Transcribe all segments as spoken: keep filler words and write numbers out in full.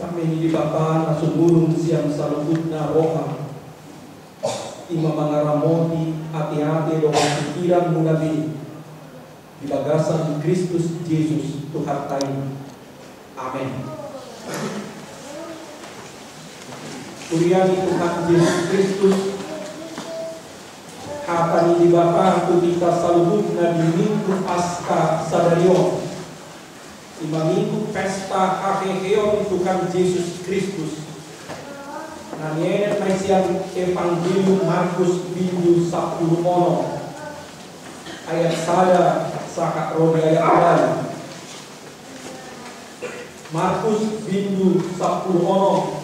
Damei ni Debata na sumurung sian saluhutna roha, i ma mangaramoti ateate dohot pingkiranmuna be di bagasan Kristus Jesus Tuhanta i. Amen. Huria ni Tuhan Jesus Kristus, hata ni Debata tu hita saluhutna di Minggu Paskah sadari on, i ma Minggu pesta haheheon Tuhan Jesus Kristus, na nienet ma i sian Evangelium Markus bindu sampulu onom, ayat sada sahat ro di ayat ualu. Markus bindu sampulu onom,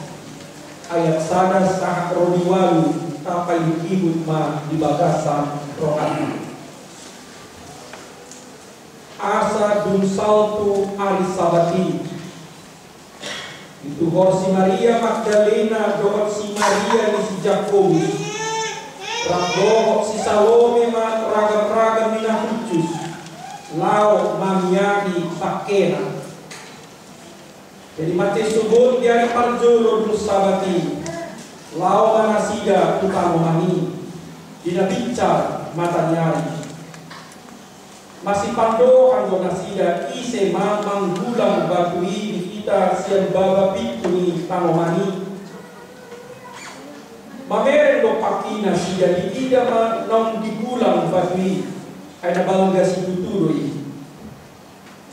ayat sada sahat ro di ualu, tapaihutihut ma di bagasan rohanta. Asa dung salpu ari Sabat i, dituhor si Maria Magdalena dohot si Maria ni si Jakobus, rap dohot si Salome ma ragamragam ni na hushus, laho mamiahi bangkena. Jadi mansai sogot di ari parjolo dung Sabat i, laho ma nasida tu tanoman i, di na binsar mata ni ari. Masipandohan do nasida ise ma manggulang batu i di hita sian baba pintu ni tanoman i. Mamereng dompak i nasida, diida ma naung digulang batu i, ai na balga situtu do i.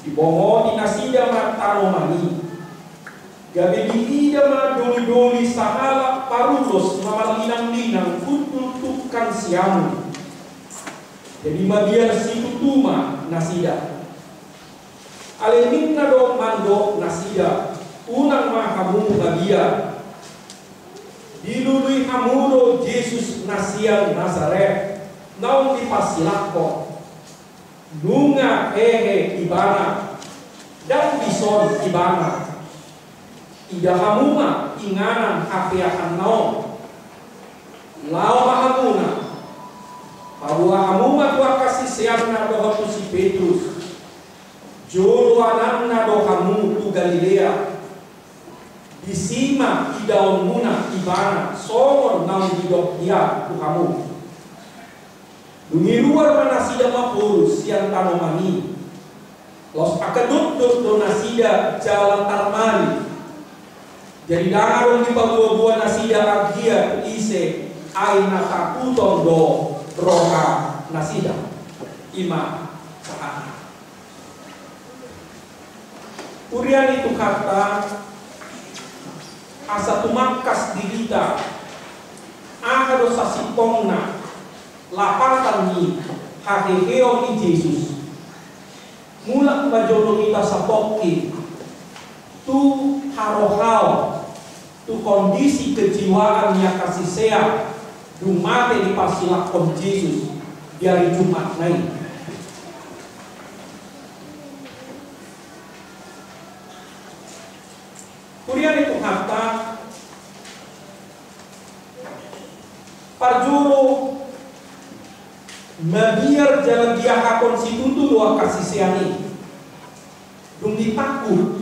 Dibongoti nasida ma tanoman i. Gabe diida ma dolidoli sahalak parulos na marlinanglinang hundul tungkan siamun. Jadi mabiar situtu ma nasida. Alai ninna do mandok nasida, unang ma hamu mabiar. Dilului hamu do Jesus na sian Nasaret, naung diparsilakkon. Nunga hehe ibana, ndang dison ibana. Ida hamu ma inganan hapeahanna on. Laho ma hamuna, paboa hamu ma tu angka siseanna dohot tu si Petrus. Joloananna do hamu tu Galilea. Disi ma idaonmuna ibana songon naung didok ia tu hamu. Dung i ruar ma nasida maporus sian tanoman i. Laos angka dotdot do nasida jala tarmali. Jadi ndang adong dipaboaboa nasida anggiat ise, ai na takuton do roha nasida. I ma sahatna. Huria ni Tuhanta, asa tumangkas di hita aha do sasintongna lapatan ni haheheon ni Jesus. Mulak ma jolo hita sapongki tu harohaon, tu kondisi kejiwaan ni angka sisean dung mate diparsilakkon Jesus di ari Jumatna i. Huria ni Tuhanta, parjolo mabiar jala diahahon situtu do angka sisean i. Dung ditangkup,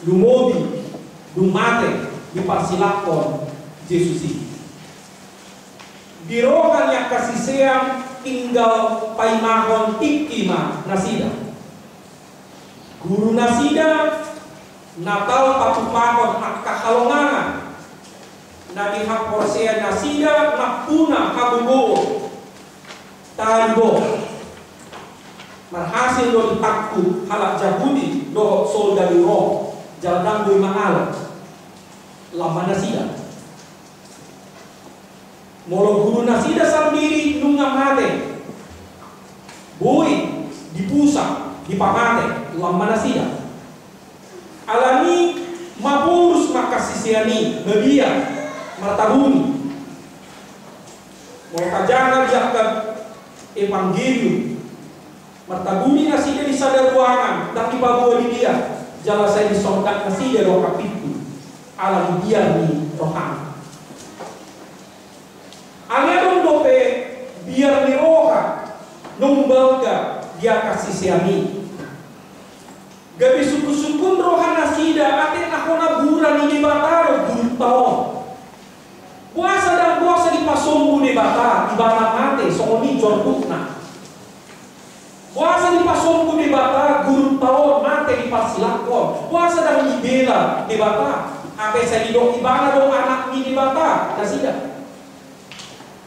lumobi, dung mate, diparsilakkon Jesus i. Di roha ni angka sisean tinggal paimahon tingki ma nasida. Guru nasida na tau patupahon angka halongangan na dihaporseai nasida nampuna hagogoon. Tadi do marhasil do ditangkup halak Jahudi dohot soldadu Rom, jala ndang boi mangalap. Lam ma nasida. Molo guru nasida sandiri nunga mate, boi dipusak, dipamate, lam ma nasida. Alani i maporus ma angka sisean i, mabiar, martabuni. Molo tajaha di angka Evangelium, martabuni nasida di sada ruangan, ndang dipaboa di dia, jala sai disondak nasida do angka pintu, ala ni biar ni rohana. Alai adong dope biar ni roha naung balga di angka sisean i. Gabe sungkunsungkun roha nasida Atik na hona guru ni Debata do gurunta on. Boasa ndang boasa dipasombu Debata ibana mate songon i jorbutna? Boasa dipasombu Debata gurunta on mate di parsilanghon? Boasa ndang dibela Debata? Hape sai didok ibana do anak ni Debata nasida.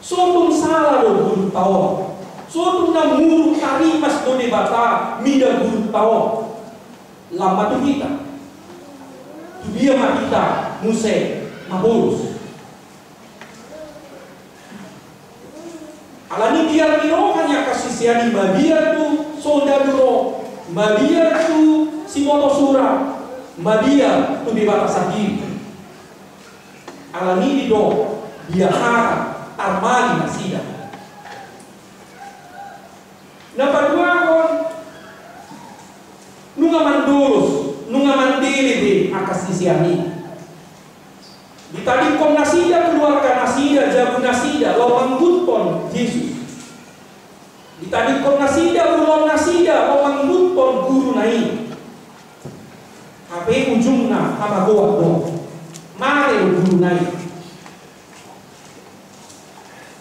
Sotung sala do gurunta on. Sotung na muruk tarimas do Debata mida gurunta on. Lam ma tu hita. Tu dia ma hita muse mabolus? Alani biar ni roha ni angka sisean i, mabiar tu soldadu ro, mabiar tu siboto sura, mabiar tu Debata sandiri. Alani i do biar hata tarmali nasida. Na paduahon, nunga mandolos, nunga mandele be angka sisean i. Ditadingkon nasida keluarga nasida, jabu nasida laho mangihut Jesus. Ditadingkon nasida ulaon nasida laho mangihut guruna i. Hape ujungna hamagoan do. Mate do guruna i.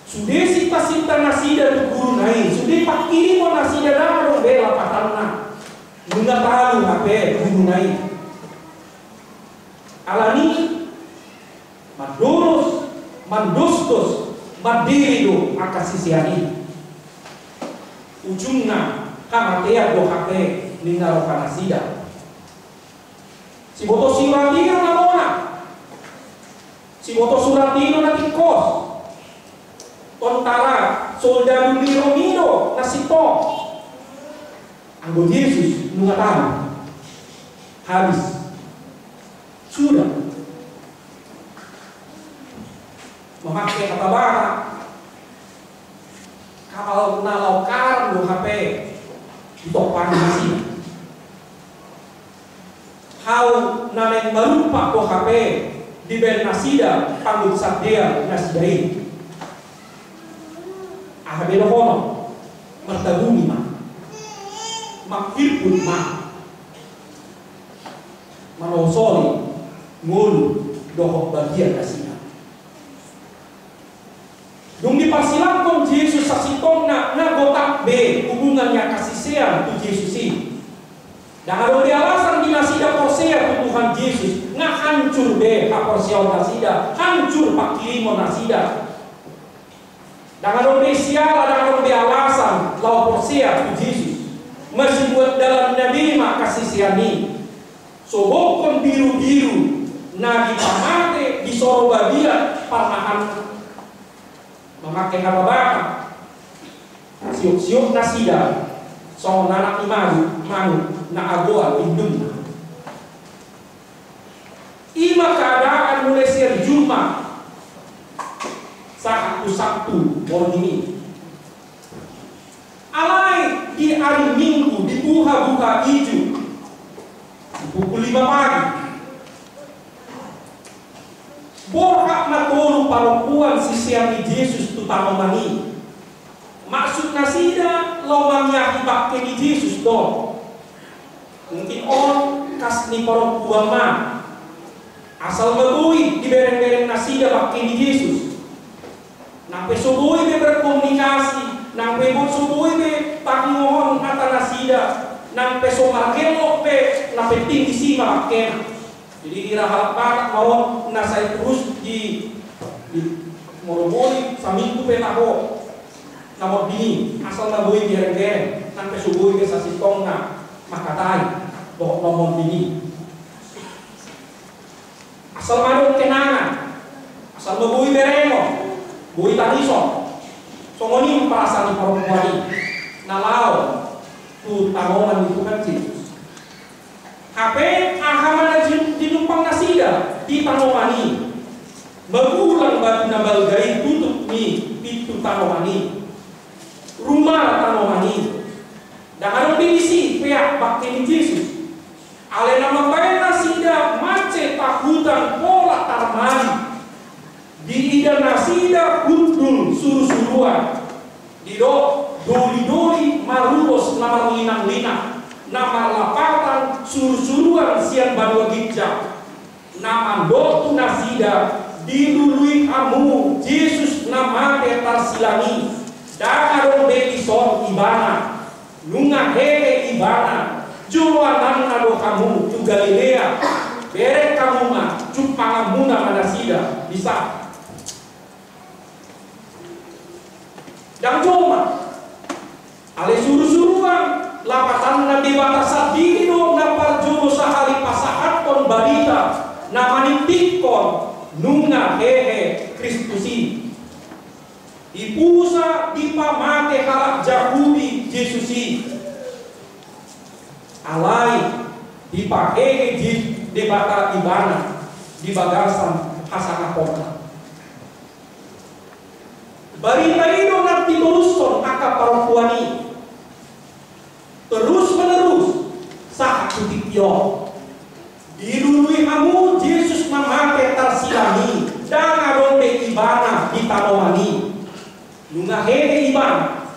Sude sinta-sinta nasida tu guruna i, sude pangkirimon nasida, ndang adong be lapatanna. Nunga talu hape guruna i. Alani mandolos, mandosdos, mandele do angka sisean i. Ujungna hamatean do hape ninna roha nasida. Siboto sura i do na bona. Siboto sura i do na tingkos. Tontara soldadu ni Rom i do na sintong. Anggo Jesus nunga talu. Habis. Sudah. Mamake hata Batak. Kapal na laho karam do hape ditompa nasida. Hau na naeng marumpak do hape dibaen nasida panggung sandean nasida i. Aha be dohonon, martabuni ma, mangkirput ma, manosoli ngolu dohot bagian nasida. Dung diparsilanghon Jesus sasintongna, nga gotap be hubungan ni angka sisean tu Jesus i. Ndang adong be alasan di nasida porsea tu Tuhan Jesus, nga hancur be haporseaon nasida, hancur pangkirimon nasida. Ndang adong be siala, ndang adong be alasan laho porsea tu Jesus. Masibuat dalanna be ma angka sisean i. Sobokhon birubiru na dipamate, disoro babiat parmahanna. Mamake hata Batak, siopsiop nasida songon anak ni manuk, manuk na agoan indungna. I ma keadaan mulai sian Jumat sahat tu Sabtu borngin i. Alai di ari Minggu, di buhabuha ijuk, di pukul lima pagi, borhat ma tolu parompuan sisean ni Jesus tu tanoman i. Maksud nasida laho mamiahi bangke ni Jesus do. Mungkin on kas ni parompuan ma. Asal ma boi diberengbereng nasida bangke ni Jesus. Nang pe so boi be berkomunikasi, nang pe bo-, so boi be taringothon hata nasida, nang pe so margellok be, na penting disi ma bangkena. Jadi di rahalak Batak ma on na sai turus di, di moromori saminggu pe taho. Na mording i, asal na boi diberengbereng, nang pe so boi be sasintongna mangkatai dohot na mording i. Asal ma adong kenangan, asal ma boi berengon, boi tangison. Songon i ma perasaan ni parompuan i na laho tu tanoman ni Tuhan Jesus. Hape aha ma na jin-, jinumpang nasida di tanoman i? Magulang batu na balga i tutup ni pintu tanoman i, rumah tanoman i. Ndang adong be disi peak bangke ni Jesus. Alai na mambaen nasida mansai tahutan pola tarmali. Diida nasida hundul surusuruan, didok dolidoli marulos na marlinanglinang. na marlapatan surusuruan sian banua ginjang, na mandok tu nasida, dilului hamu Jesus na mate tarsilang i, ndang adong be dison Ibana. Nunga hehe Ibana, joloananna do hamu tu Galilea. Bereng hamu ma, jumpanganmuna ma nasida dison. Ndang joma. Alai surusuruan, lapatanna Debata sandiri do na parjolo sahali pasahathon barita na maningtinghon nunga hehe Kristus i. Dipusa, dipamate halak Jahudi Jesus i. Alai dipahehe Je-, Debata Ibana di bagasan hasangaponna. Barita i do na titorushon angka parompuan i. Terus menerus, sahat tu tingki on. Dilului hamu Jesus na mate tarsilang i, ndang adong be Ibana di tanoman i. Nunga hehe Ibana,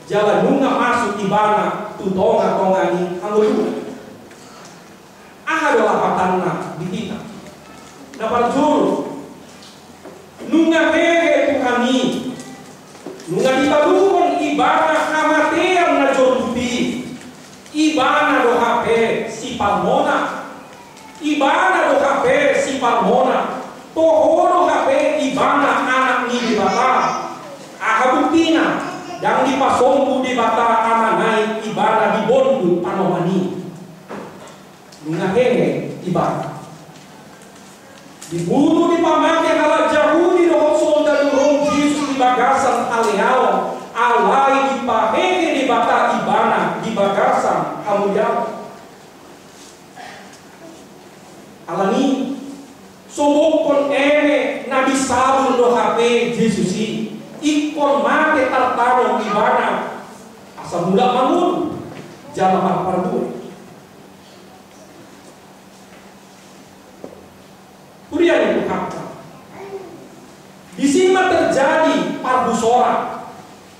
jala nunga masuk Ibana tu tongatonga ni hangoluan. Aha do lapatanna di hita? Na parjolo, nunga hehe Tuhan i. Nunga ditaluhon Ibana hamatean na jorbut i. Ibana do hape Sipalmona. Ibana do hape Sipalmona. Toho do hape Ibana Anak ni Debata. Aha buktina? Ndang dipasombu Debata Amana i Ibana di bondu tanoman i. Nunga hehe Ibana. Dibunu, dipamate halak Jahudi dohot soldadu Rom Jesus di bagasan haleaon, alai dipahehe Debata Ibana di bagasan hamuliaon. Alani, sobokhon eme na disabun do hape Jesus i, ingkon mate tartanom Ibana, asa mulak mangolu, jala marparbue. Huria ni Tuhanta. Disi ma terjadi parbusoran,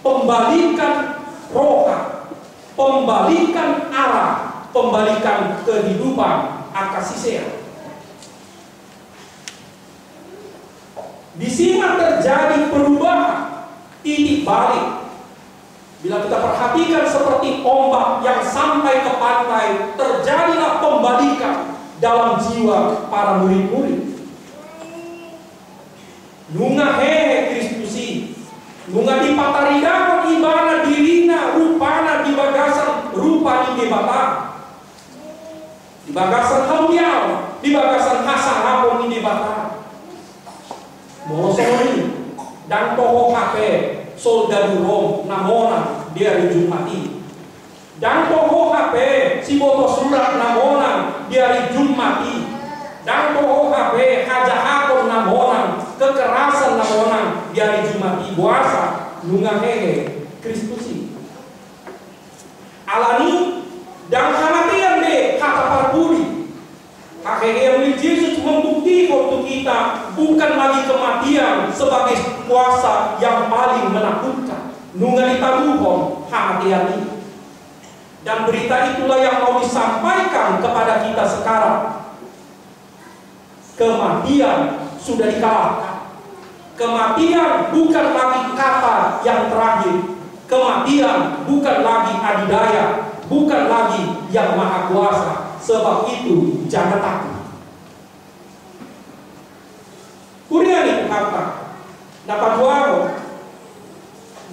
pembalikan roha, pembalikan arah, pembalikan kehidupan angka sisean. Disi ma terjadi perubahan, titik balik. Bila kita perhatikan seperti ombak yang sampai ke pantai, terjadilah pembalikan dalam jiwa para murid-murid. Nunga hehe Kristus i, nunga dipataridahon Ibana dirina, rupana di bagasan rupa ni Debata. Di bagasan hamuliaon, di bagasan hasangapon ni Debata. Molo songon i, ndang toho hape soldadu Rom na monang di ari Jumat i. Ndang toho hape siboto surat na monang di ari Jumat i. Ndang toho hape hajahaton na monang, kekerasan na monang di ari Jumat i, boasa? Nunga hehe Kristus i. Alani, ndang hamatean be hata parpudi. Hahehean ni Jesus membuktihon tu hita bukan lagi kematian sebagai kuasa yang paling menakutkan. Nunga ditaluhon hamatean i. Dan berita itulah yang mau disampaikan kepada kita sekarang. Kematian sudah dikalahkan. Kematian bukan lagi kata yang terakhir. Kematian bukan lagi adidaya, bukan lagi yang maha kuasa. Sebab itu, jangan takut. Huria ni Tuhanta, na paduahon,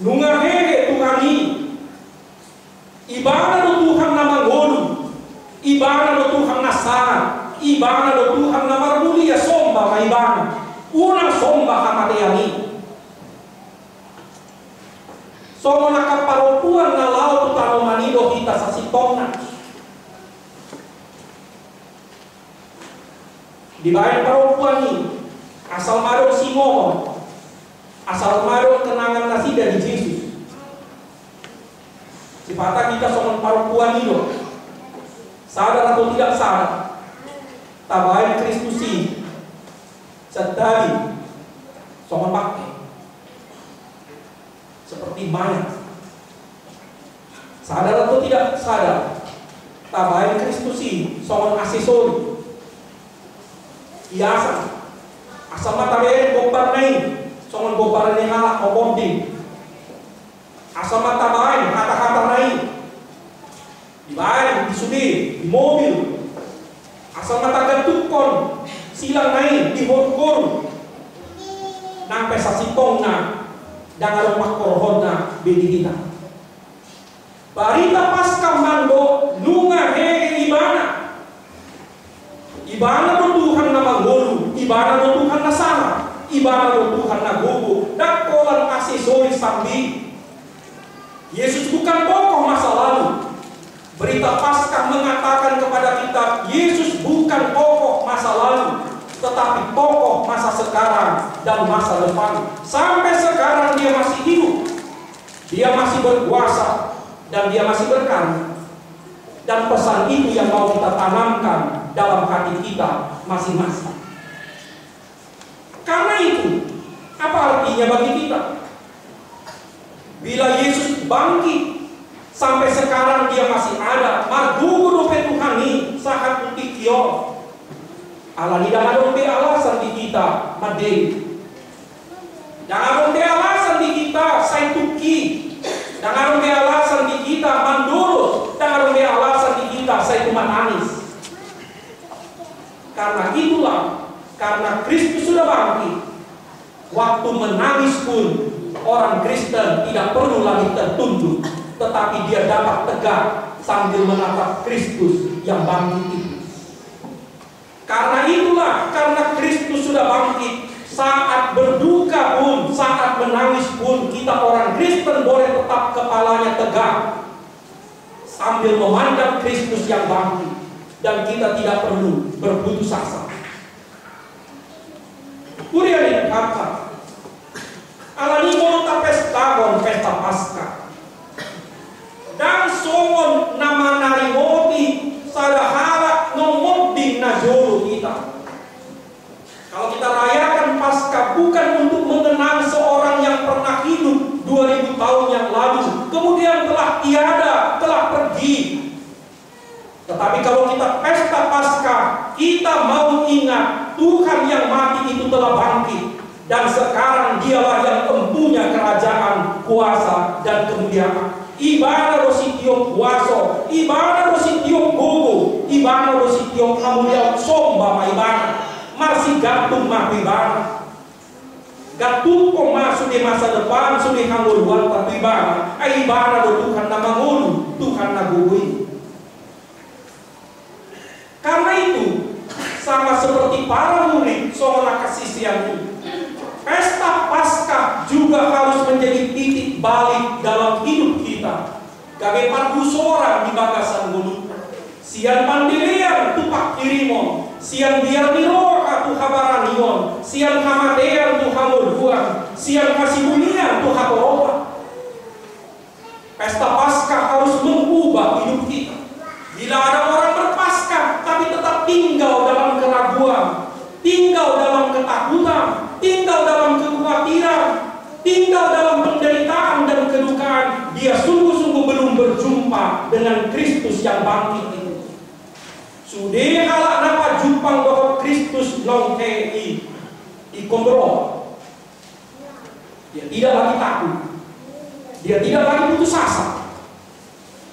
nunga hehe Tuhan i. Ibana do Tuhan na mangolu, Ibana do Tuhan na sangap, Ibana do Tuhan na marmulia, somba ma Ibana. Unang somba hamatean i. Songon angka parompuan na laho tu tanoman i do hita sasintongna. Dibaen parompuan i, asal madong simohon, asal madong kenangan nasida di Jesus. Sipata hita songon parompuan i do, sadar atau tidak sadar, tabaen Kristus i sandari songon bangke. Seperti mayat. Sadar atau tidak sadar, Tabaen Kristus i songon aksesori. Hiasan. Asal ma tabaen gombarna i songon gombar ni halak, monding. Asal ma tabaen hata-hatana i. Dibaen di sude, di mobil. Asal ma tagantunghon silangna i di horu-horu. Nang pe sasintongna ndang adong pangkorhonna be di hita. Barita Paskah mandok nunga hehe Ibana. Ibana do Tuhan na mangolu, Ibana do Tuhan na sala, Ibana do Tuhan na gogo, ndang holan aksesori sambing. Yesus bukan tokoh masa lalu. Berita Paskah mengatakan kepada kita, Yesus bukan tokoh masa lalu, tetapi tokoh masa sekarang dan masa depan. Sampai sekarang Dia masih hidup. Dia masih berkuasa dan Dia masih berkarya. Dan pesan itu yang mau kita tanamkan dalam hati kita masing-masing. Karena itu, apa artinya bagi kita? Bila Yesus bangkit, sampai sekarang Dia masih ada, margogo dope Tuhan i sahat tu tingki on. Alani ndang adong be alasan di hita mandele. Ndang adong be alasan di hita sai tungki. Ndang adong be alasan di hita mandolos. Ndang adong be alasan di hita sai tumatangis. Karena itulah, karena Kristus sudah bangkit, waktu menangis pun orang Kristen tidak perlu lagi tertunduk, tetapi dia dapat tegak sambil menatap Kristus yang bangkit itu. Karena itulah, karena Kristus sudah bangkit, saat berduka pun, saat menangis pun, kita orang Kristen boleh tetap kepalanya tegak sambil memandang Kristus yang bangkit, dan kita tidak perlu berputus asa. Huria ni Tuhan, alani molo tapestahon pesta Paskah, ndang songon na manaringoti sada halak naung monding na jolo hita. Kalau kita rayakan Paskah bukan untuk mengenang seorang yang pernah hidup dua ribu tahun yang lalu, kemudian telah tiada, telah pergi. Tetapi kalau kita pesta Paskah, kita mau ingat Tuhan yang mati itu telah bangkit. Dan sekarang Dialah yang empunya kerajaan, kuasa, dan kemuliaan. Ibana do sitiop kuaso, Ibana do sitiop gogo, Ibana do sitiop hamuliaon. Somba ma Ibana, marsigantung ma tu Ibana. Gantungkon ma sude masa depan, sude hangoluanta tu Ibana. Ai Ibana do Tuhan na mangolu, Tuhan na gogo i. Karena itu, sama seperti para murid songon angka sisean i, pesta Paskah juga harus menjadi titik balik dalam hidup kita. Gabe pargusoran di bagasan ngolunta. Sian pandelean tu panghirimon, sian biar ni roha tu habaranion, sian hamatean tu hangoluan, sian hasibulian tu hatoropan. Pesta Paskah harus mengubah hidup kita. Bila ada orang berpaskah, tapi tetap tinggal dalam keraguan, tinggal dalam ketakutan, tinggal dalam kekhawatiran, tinggal dalam penderitaan dan kedukaan, dia sungguh-sungguh belum berjumpa dengan Kristus yang bangkit itu. Sude halak na pajumpang dohot Kristus naung hehe i, ingkon berubah. Dia tidak lagi takut. Dia tidak lagi putus asa.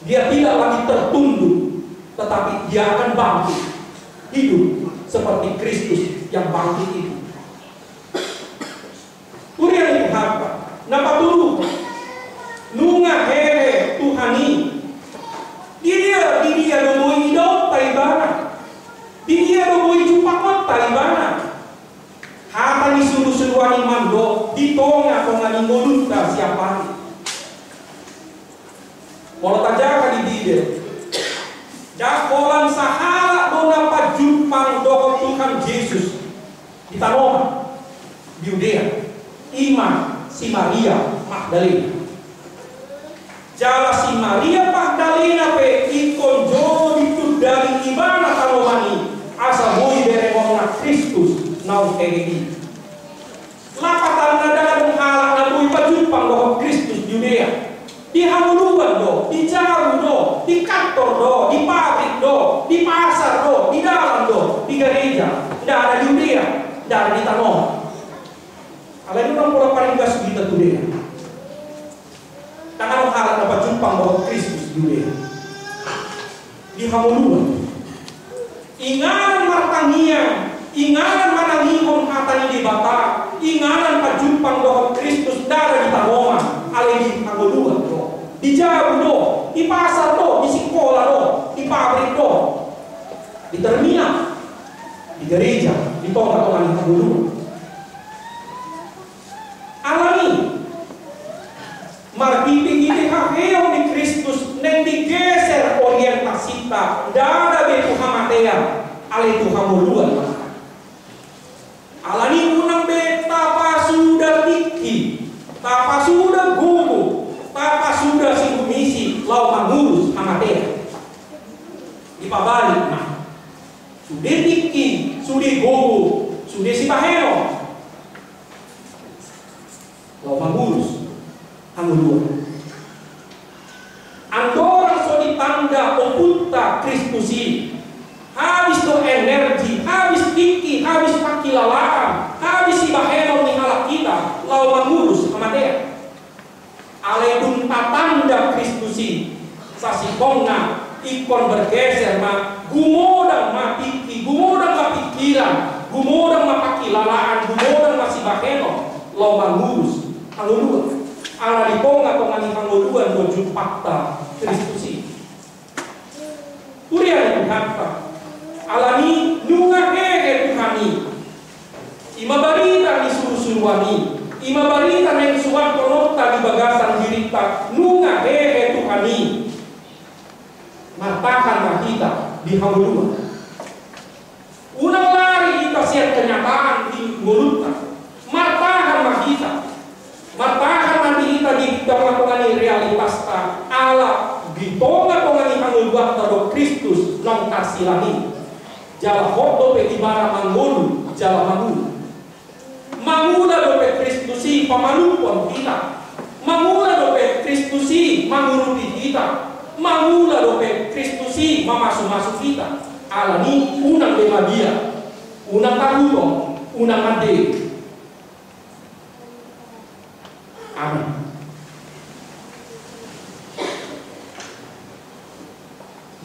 Dia tidak lagi tertunduk, tetapi dia akan bangkit, hidup seperti Kristus yang bangkit itu. Huria ni Tuhan, na patoluhon, nunga hehe Tuhan i. Di dia, di dia do boi idaonta Ibana? Di dia do boi jumpangkonta Ibana? Hata ni sulusuluan i mandok di tongatonga ni ngolunta siapari. Molo tajaha di Bibel, ndang holan sahalak do na pajumpang dohot Tuhan Jesus di tano on, di Judea, i ma si Maria Magdalena. Jala si Maria Magdalena pe ingkon jolo ditundali ibana tanoman i, asa boi berengonna Kristus naung hehe i. Lapatanna ndang adong halak na boi pajumpang dohot Kristus di Judea. Di hangoluan do, di jabu do, Di kantor do, di pabrik do, di pasar do, di dalan do, di gareja, ndada di huria, ndada di tanoman. Alai unang pola paringgas hita tu dea. Ndang adong halak na pajumpang dohot Kristus di dea. Di hangoluan. Inganan martangiang, inganan manangihon hata ni Debata, inganan pajumpang dohot Kristus ndada di tanoman, alai di hangoluan do, di jabu do, di pasar do, di sikola do, di pabrik do, di terminal, di gareja, di tonga-tonga ni hangoluan. Alani i, marhite-hite haheheon ni Kristus naeng digeser orientasinta, ndada be tu hamatean, alai tu hangoluan. Alani i unang be tapasuda tingki, tapasuda gogo, tapasuda sihumisi laho mangurus hamatean. Dipabalik ma. Sude tingki, sude gogo, sude sibahenon. Laho mangurus hangoluan. Andorang so ditanda ompunta Kristus i, habis do energi, habis tingki, habis pangkilalaan, habis sibahenon ni halak hita laho mangurus hamatean. Alai dung tatanda Kristus i, sasintongna ingkon bergeser ma, gumodang ma tingki, gumodang ma pingkiran, gumodang ma pangkilalaan, gumodang ma sibahenon, laho mangurus hangoluan. Ala di tonga-tonga ni hangoluan do jumpangta Kristus i. Huria ni Tuhanta. Alani i nunga hehe Tuhan i. I ma barita ni surusuruan i. I ma barita naeng suanhononta di bagasan dirinta. Nunga hehe Tuhan i. Martahan ma hita di hangoluan. Unang lari hita sian kenyataan di ngolunta. Martahan ma hita. Martahan ma hita di tonga-tonga ni realitasta, ala di tonga-tonga ni hangoluanta do Kristus naung tarsilang i. Jala hot dope ibana mangolu jala mangula. Mangula dope Kristus i pamalumhon hita. Mangula dope Kristus i mangurupi hita. Mangula dope Kristus i mamasumasu hita. Alani i unang be mabiar, unang takuton, unang mandele. Amen.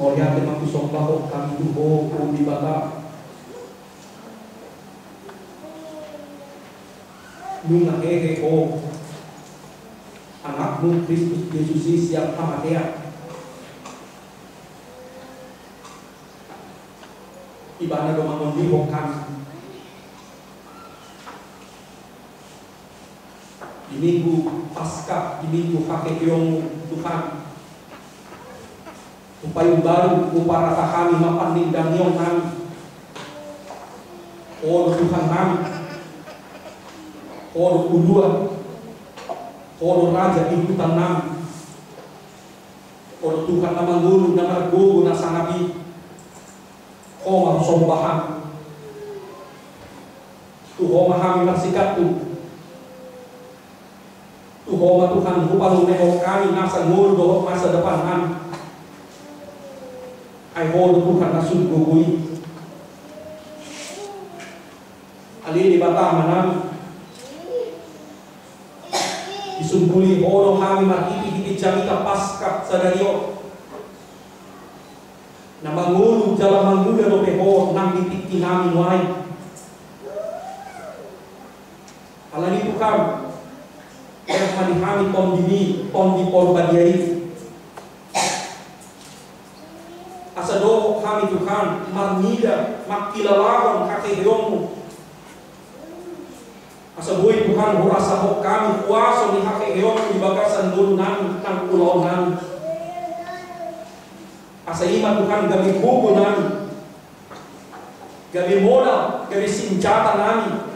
Mauliate ma husombahon hami tu Ho, o Debata. Nunga hehe Ho, Anakmu Kristus Jesus i sian hamatean. Ibana do mangondihon hami. Di Minggu Paskah, di Minggu haheheonmu Tuhan. Tu Payung Baru, huparata hami ma panindangiononnami. Ho do Tuhannami. Ho do uluan. Ho do raja di hutannami. Ho do Tuhan na mangolu, na margogo, na sangap i. Ho ma husomba hami. Tu Ho ma hami marsigantung. Tu Ho ma Tuhan huparunehon hami masa ngolu dohot masa depannami. Ai Ho do Tuhan na sun gogo i. Ale Debata Amanami. Disumpuli Ho do hami marhitehite jamita Paskah sadari on. Na mangolu jala mangula dope Ho nang di tingkinami nuaeng. Alani i Tuhan, lehon ma di hami TondiMi, Tondi Porbadia i. Asa dohot hami Tuhan marnida, mangkilalahon haheheonmu. Asa boi Tuhan hurasahon hami huaso ni haheheonmu di bagasan ngolunami nang ulaonnami. Asa i ma Tuhan gabe gogonami, gabe modal, gabe sinjatanami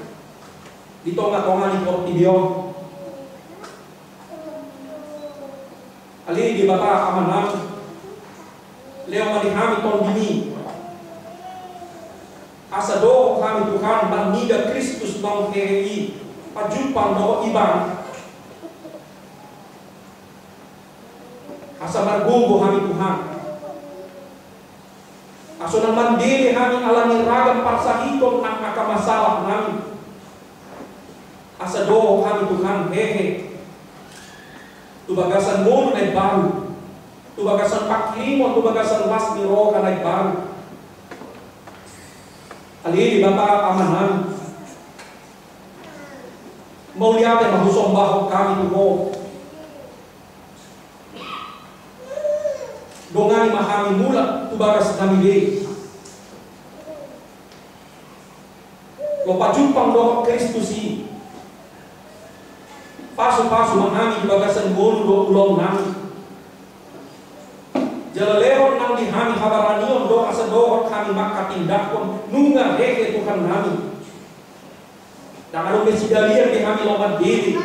di tongatonga ni portibi on. Ale Debata Amanami, lehon ma di hami TondiMi. Asa dohot hami Tuhan marnida Kristus naung hehe i, pajumpang dohot Ibana. Asa margogo hami Tuhan. Sonang mandele hami ala ni ragam parsahiton nang angka masalah nami. Asa dohot hami Tuhan hehe tu bagasan ngolu na imbaru, tu bagasan panghirimon, tu bagasan las ni roha na imbaru. Ale Debata Ama nami, mauliate ma husombahon hami tu Ho. Dongani ma hami mulak tu bagas nami be. Lopa jumpang dohot Kristus i, pasupasu ma hami di bagasan ngolu dohot ulaon nami. Jala lehon nang di hami habaranion do asa dohot hami manghatindanghon nunga hehe Tuhan nami. Ndang adong be sidalian di hami laho mandele.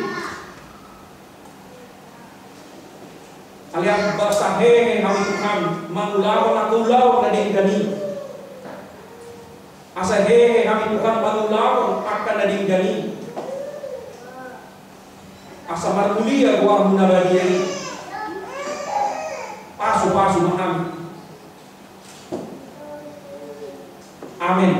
Alai asa hehe hami Tuhan mangulahon angka ulaon na denggan i. Asa hehe hami Tuhan mangulahon angka na denggan i. Asa marmulia goarmu na badia i. Pasupasu ma hami. Amen.